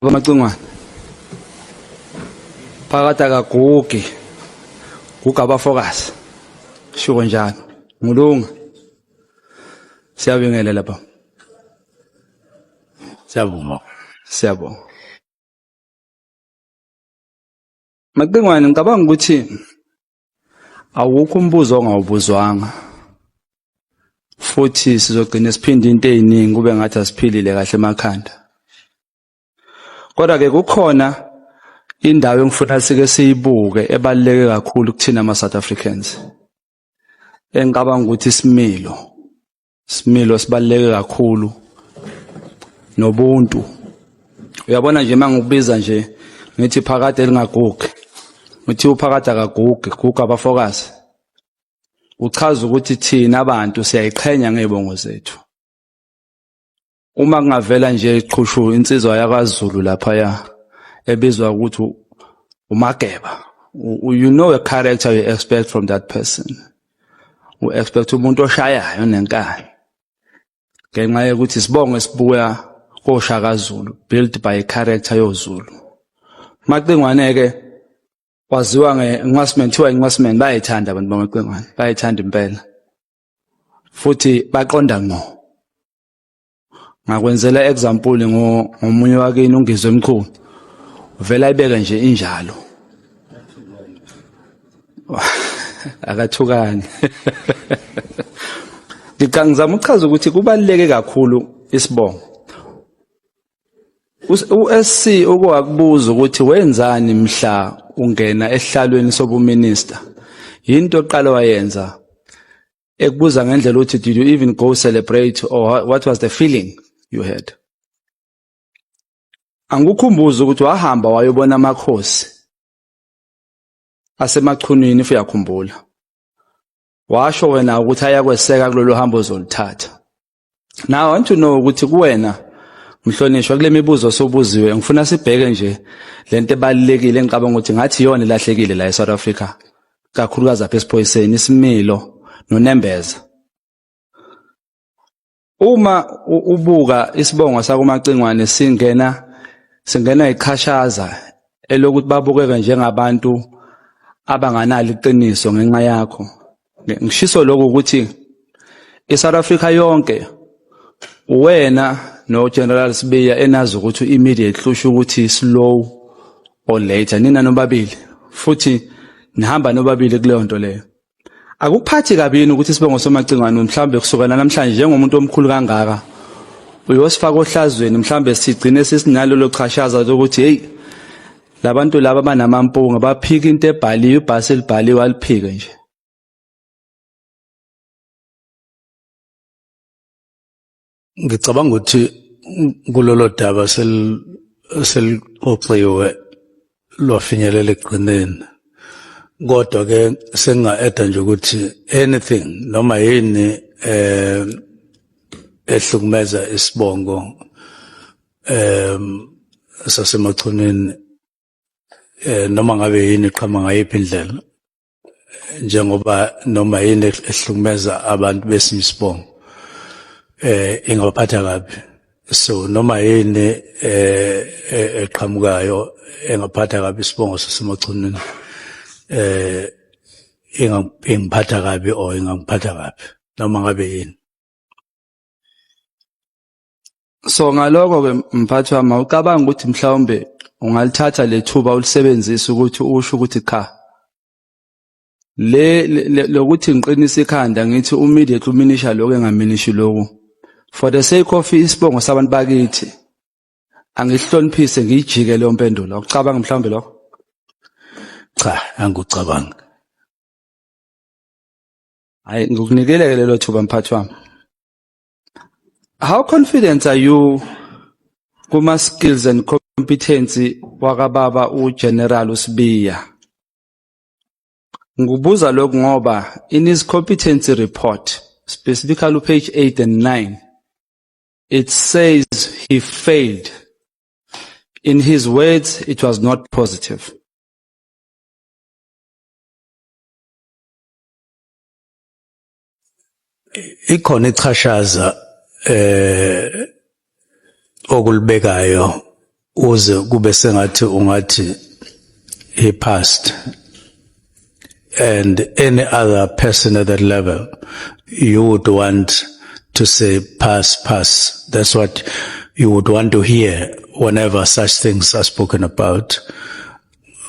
Amacingwane phakathi akagugi guga abafokazi shuko njalo ngulunga siyabingelela lapha. Siyabonga. Siyabonga Macingwane, ngicabanga ukuthi awukho umbuzo ongawubuzwanga futhi sizogcina siphinde into eziningi kube ngathi asiphilile kahle emakhanda. Kodwa ke kukhona indawo engifuna sike siyibuke ebaluleke kakhulu kuthina ama South Africans. Engicabanga ukuthi isimilo similo sibaluleke kakhulu nobuntu. Uyabona nje mangikubiza nje ngithi phakade elingagugi. Ngithi uphakade akagugi, guga abafokazi. Uchaza ukuthi thina abantu siyayiqhenya ngezibongo zethu. Uma kungavela nje iqhushu insizwa yakwaZulu laphaya ebizwa ukuthi uMageba, you know a character you expect from that person. U expect umuntu oshayayo nenkani. Ngenxa yokuthi sibonge sibuya koShaka Zulu, built by a character yoZulu. Macingwane ke waziwa nge-Englishman, thiwa Englishman, bayayithanda abantu bamacingwane, bayayithanda impela. Futhi baqonda ngqo. Ngakwenzela example ngomunye wakini uNgizwe Mchunu. Vela ayibeke nje injalo. Akathukani. Ngicangizama ukuchaza ukuthi kubaluleke kakhulu isibongo. U-SC uke wakubuza ukuthi wenzani mhla ungena esihlalweni sobuminister. Yinto oqala wayenza ekubuza ngendlela ukuthi did you even go celebrate or what was the feeling you had. Angikukhumbuze ukuthi wahamba wayobona amakhosi asemachunwini if uyakhumbula. Washo wena ukuthi ayakweseka kulolu hambo ozoluthatha. Now I want to know ukuthi kuwena mhlonishwa kule mibuzo sobuziwe ngifuna sibheke nje lento ebalulekile engicabanga ukuthi ngathi iyona elahlekile la eSouth Africa kakhulukazi apha esiphoyiseni isimilo nonembeza. Uma ubuka isibongo sakuMacingwane singena singena ichashaza elokuthi babukeke njengabantu abanganalo iqiniso ngenxa yakho. Ngishiso lokhu ukuthi iSouth Africa yonke uwena no General Sibiya enazi ukuthi immediate hlusha ukuthi slow or later nina nobabili futhi nihamba nobabili kuleyo nto leyo. Akuphathi kabi yini ukuthi sibongo somacingwane mhlawumbe kusukela namhlanje njengomuntu omkhulu kangaka uyosifaka ohlazweni mhlawumbe sigcine sesinalolo chashaza lokuthi hey labantu laba banamampunga baphika into ebhaliwe ibhasi elibhaliwe aliphike nje. Ngicabanga ukuthi kulolo daba selixoxiwe lwafinyelela ekugcineni, kodwa ke senginga-eda nje ukuthi anything noma yini eh ehlukumeza isibongo sasemachunwini noma ngabe yini iqhama ngayiphi indlela, njengoba noma yini ehlukumeza abantu besinye isibongo ingabaphatha kabi, so noma yini eqhamukayo engaphatha kabi isibongo sasemachunwini ingiphatha kabi or ingangiphatha kabi noma ngabe yini. So ngaloko ke mphathi wami awucabanga ukuthi mhlawumbe ungalithatha lethuba ulisebenzise ukuthi usho ukuthi cha le lokuthi ngiqinise ikhanda ngithi immediately uminisha lokho engaminishi lokhu for the sake of isibongo sabantu bakithi angihloniphise ngiyijike leyo mpendulo. Awucabanga mhlawumbe lokho? Cha, angikucabangi. Hayi, ngikunikele lelo thuba mphathi wami. How confident are you kuma skills and competency wakababa uGeneral uSibiya? Ngikubuza lokhu ngoba in his competency report, specifically page 8 and 9, it says he failed. In his words, it was not positive. Ikhona ichashaza okulibekayo Uze kube sengathi ungathi he passed, and any other person at that level you would want to say pass, pass. That's what you would want to hear whenever such things are spoken about.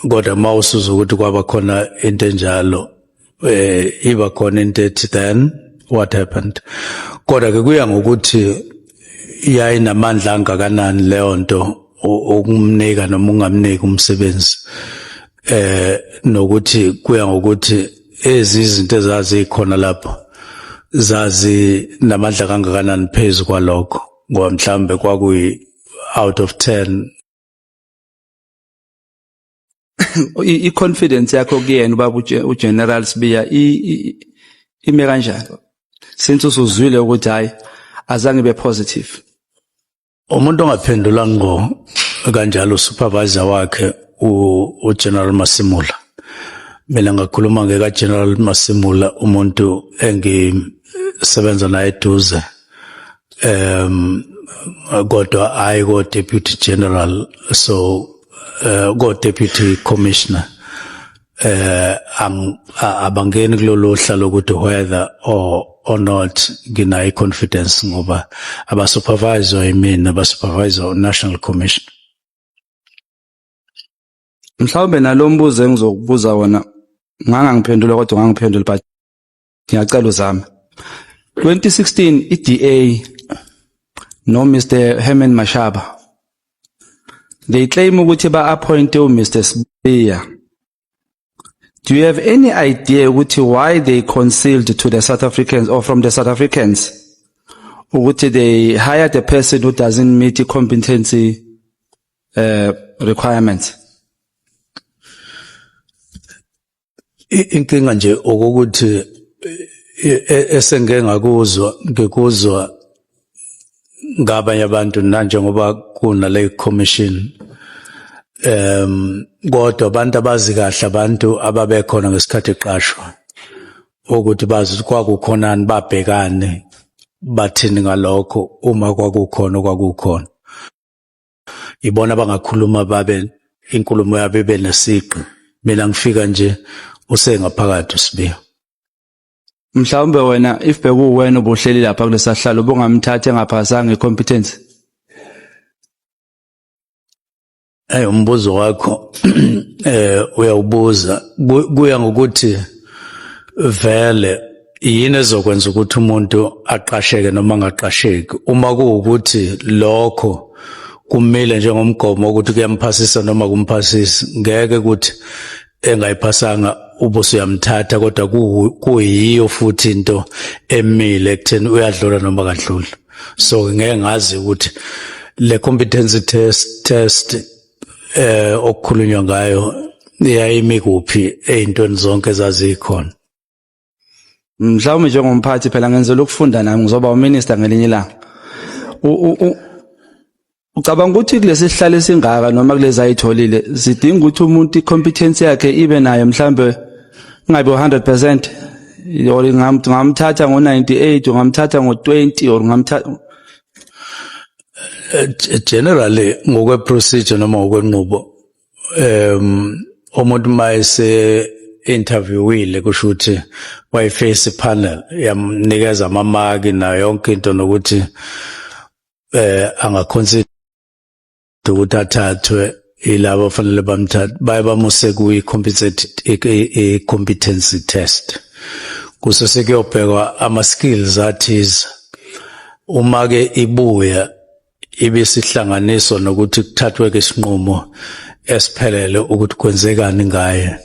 Kodwa uma usuzwa ukuthi kwaba khona into enjalo, iba khona into ethi, then what happened? Kodwa ke kuya ngokuthi yayinamandla angakanani leyo nto ukumnika noma ungamniki umsebenzi, nokuthi kuya ngokuthi ezi izinto ezazikhona lapho zazi namandla kangakanani phezu kwalokho, ngoba mhlambe kwakuyi out of 10. I-confidence yakho kuyena ubaba uGeneral Sibiya ime kanjani since usuzwile ukuthi hayi, azange be positive? Umuntu ongaphendula ngqo kanjalo supervisor wakhe, uGeneral Masimula. Mina ngakhuluma ngeka General Masimula, umuntu engisebenza naye eduze, kodwa hayi ko deputy general, so ko deputy commissioner abangeni kulolu hla lokuthi whether or not nginayo confidence, ngoba abasupervisor yimina, abasupervisor national commission. Mhlawumbe nalo mbuzo engizokubuza wona ngangangiphendula, kodwa ngangiphendula, but ngiyacela uzame. 2016 iDA no Mr Herman Mashaba, they claim ukuthi ba appoint u Mr Sibiya. Do you have any idea ukuthi why they concealed to the South Africans or from the South Africans ukuthi they hired a person who doesn't meet the competency requirements? Inkinga nje ukuthi esengike ngakuzwa, ngikuzwa ngabanye abantu nanjengoba kunale commission, kodwa abantu abazi kahle, abantu ababekhona ngesikhathi eqashwa, ukuthi bazi ukuthi kwakukhonani, babhekane bathini ngalokho. Uma kwakukhona okwakukhona, ibona abangakhuluma, babe inkulumo yabo ibe nesiqi. Mina ngifika nje usengaphakathi uSibiya. Mhlawumbe wena, if bekuwena ubuhleli lapha kulesahlalo, ubungamthatha engaphasanga icompetence? Hey, umbuzo wakho uyawubuza, kuya ngokuthi vele yini ezokwenza ukuthi umuntu aqasheke noma angaqasheki. Uma kuwukuthi lokho kumile njengomgomo ukuthi kuyamphasisa noma kumphasisi, ngeke ukuthi engayiphasanga ubuso uyamthatha, kodwa kuyiyo futhi into emile ekutheni uyadlula noma kadlula. So ngeke ngazi ukuthi le competency test okukhulunywa ngayo yayimi kuphi ey'ntweni zonke ezazikhona. Mhlawumbe njengomphathi phela ngenzela ukufunda, nami ngizoba uminister ngelinye ilanga. Ucabanga ukuthi kulesi sihlalo esingaka noma kulezi ayitholile zidinga ukuthi umuntu i-competence yakhe ibe nayo mhlambe ingabe 100%, or ngamthatha ngo-98, ungamthatha ngo-20, or ngamthatha? Generally ngokwe procedure noma ngokwenqubo, umuntu mayese interviewile, kusho ukuthi wayiface panel, yamnikeza amamaki nayo yonke into, nokuthi angaconsider ukuthi athathwe ilabo fanele bamthathe, baye bamuse kuyi competency test, kuse sekuyobhekwa ama skills athize. Uma ke ibuya ibisihlanganiswa nokuthi kuthathwe ke isinqumo esiphelele ukuthi kwenzekani ngaye.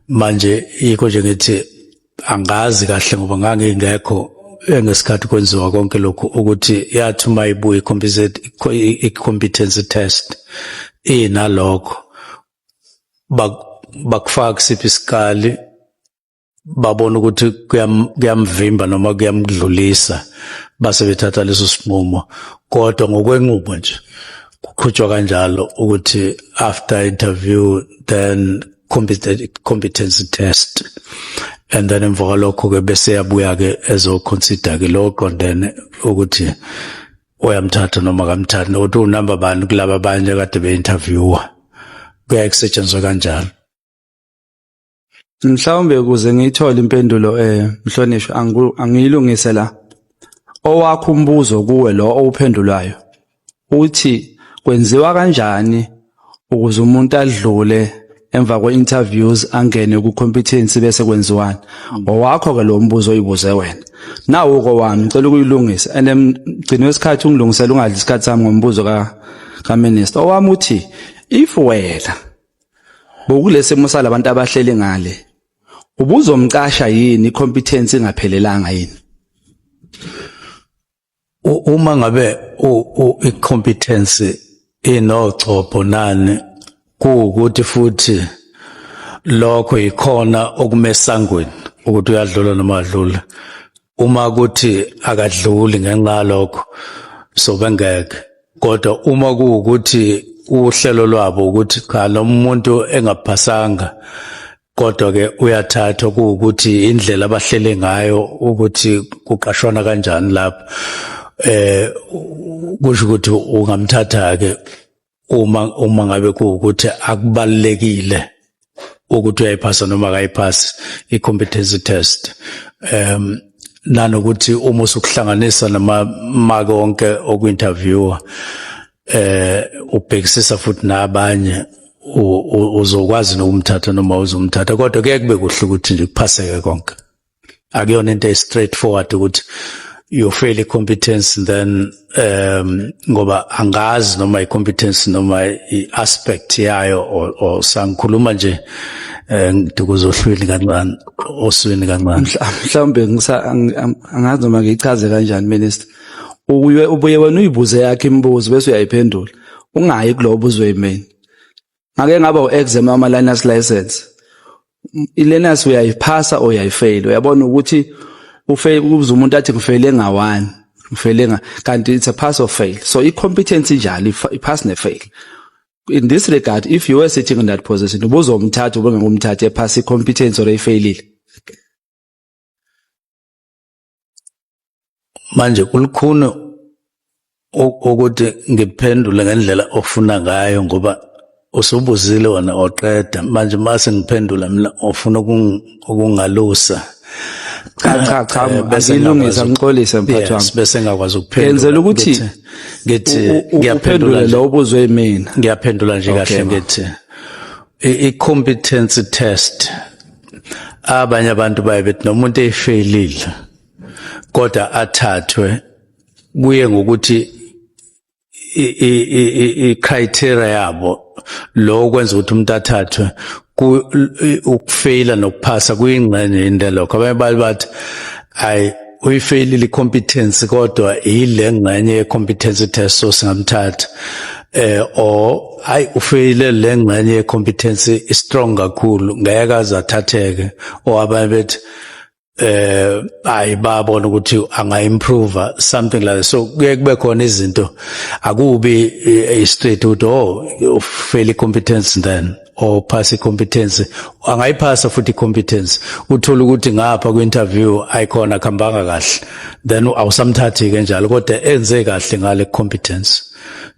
Manje yikho nje ngithi angazi kahle, ngoba ngangingekho ngesikhathi kwenziwa konke lokhu, ukuthi yathi uma ibuya i-competency test inalokho, bakufaka kusiphi isikali, babona ukuthi kuyamvimba noma kuyamdlulisa, base bethatha leso sinqumo. Kodwa ngokwenqubo nje kuqhutshwa kanjalo ukuthi after interview, then competency test, and then emva kwalokho ke bese yabuya ke ezoconsider ke lo qondene ukuthi Uyamthatha noma akamthathi, nokuthi unamba bani kulaba abanye kade be-interviewer. Kuyaye kusetshenziswa kanjalo. Mhlawumbe ukuze ngiyithole impendulo, mhlonishwa, angiyilungise la. Owakho umbuzo kuwe lo owuphendulayo uthi kwenziwa kanjani ukuze umuntu adlule emva kwe-interviews angene ku-competency, bese kwenziwani? Owakho ke lo mbuzo oyibuze wena. Nawo kowami, ngicela ukuyilungisa and mgcini wesikhathi ungilungisela, ungadli isikhathi sami ngombuzo ka minister. Owami uthi if wena bokulesimo salabantu abahleli ngale, ubuzomcasha yini i-competence ingaphelelanga yini? Uma ngabe i-competence inochopho nani, kuwukuthi futhi lokho yikhona okumesangweni ukuthi uyadlula noma adlula. Uma kuthi akadluli ngenxa yalokho, so bengeke. Kodwa uma kuwukuthi uhlelo lwabo ukuthi cha, lo muntu engaphasanga kodwa ke uyathathwa, kuwukuthi indlela abahlele ngayo ukuthi kuqashwana kanjani lapho, kusho ukuthi ungamthatha ke uma ngabe kuwukuthi akubalekile ukuthi uyayiphasa noma akayiphasi i-competency test, nanokuthi uma usukuhlanganisa namamaki onke oku-interviewer, ubhekisisa futhi nabanye, uzokwazi nokumthatha noma uzomthatha. Kodwa kuye kube kuhle ukuthi nje kuphaseke konke. Akuyona into e-straightforward ukuthi you fail i-competence then, ngoba angazi noma i-competence noma i-aspect yayo or sangikhuluma nje, ngidukuza ohlwini kancane, oswini kancane. Mhlawumbe angazi noma ngiyichaze kanjani, minister. Uye ubuye wena uyibuze yakhe imibuzo bese uyayiphendula, ungayi kulowo buzwe yimina. Ngake ngaba u-exam wama-learners license. I-learners uyayiphasa or uyayifail. Uyabona ukuthi ufail, kuze umuntu athi ngifeyile nga-1, ngifeyile nga, kanti it's a pass or fail. So i-competence injalo, i-pass ne-fail. In this regard, if you were sitting in that position, ubuzomthatha, ubengumthatha ephasa i-competence or efailile? Manje kulukhuni ukuthi ngiphendule ngendlela ofuna ngayo, ngoba usubuzile wena oqeda. Manje mase ngiphendula mina ufuna ukungalusa. Cha, cha, cha. Bese angilungisa, ngingakwazi- ngixolise, mphathi wami. Yes, bese ngakwazi ukuphendula. Ngenzela ukuthi Ngithi ngiyaphendula uphendule nje. lo obuzwe yimina. Ngiyaphendula nje kahle. Okay, ma. Ngithi i-competency test, abanye abantu baye bethi nomuntu eyifailile kodwa athathwe, kuye ngokuthi i-criteria yabo lo kwenza ukuthi umuntu athathwe. Ukufeyila nokuphasa kuyingxenye into lokho. Abanye baye bathi ayi, uyifeyilile i-competence kodwa yile ngxenye ye-competency test, so singamthatha, or hayi, ufeyile le ngxenye ye-competency strong kakhulu, ngeke aze athatheke, or abanye bethi ayi, babona ukuthi anga improve, something like that. So kuye kube khona izinto, akubi straight ukuthi oh, fail competence then or pass competence. Angayiphasa futhi competence, uthola ukuthi ngapha ku interview ayikhona, khambanga kahle, then awusamthathi ke njalo, kodwa enze kahle ngale competence.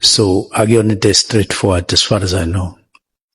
So akuyona into straightforward as far as I know.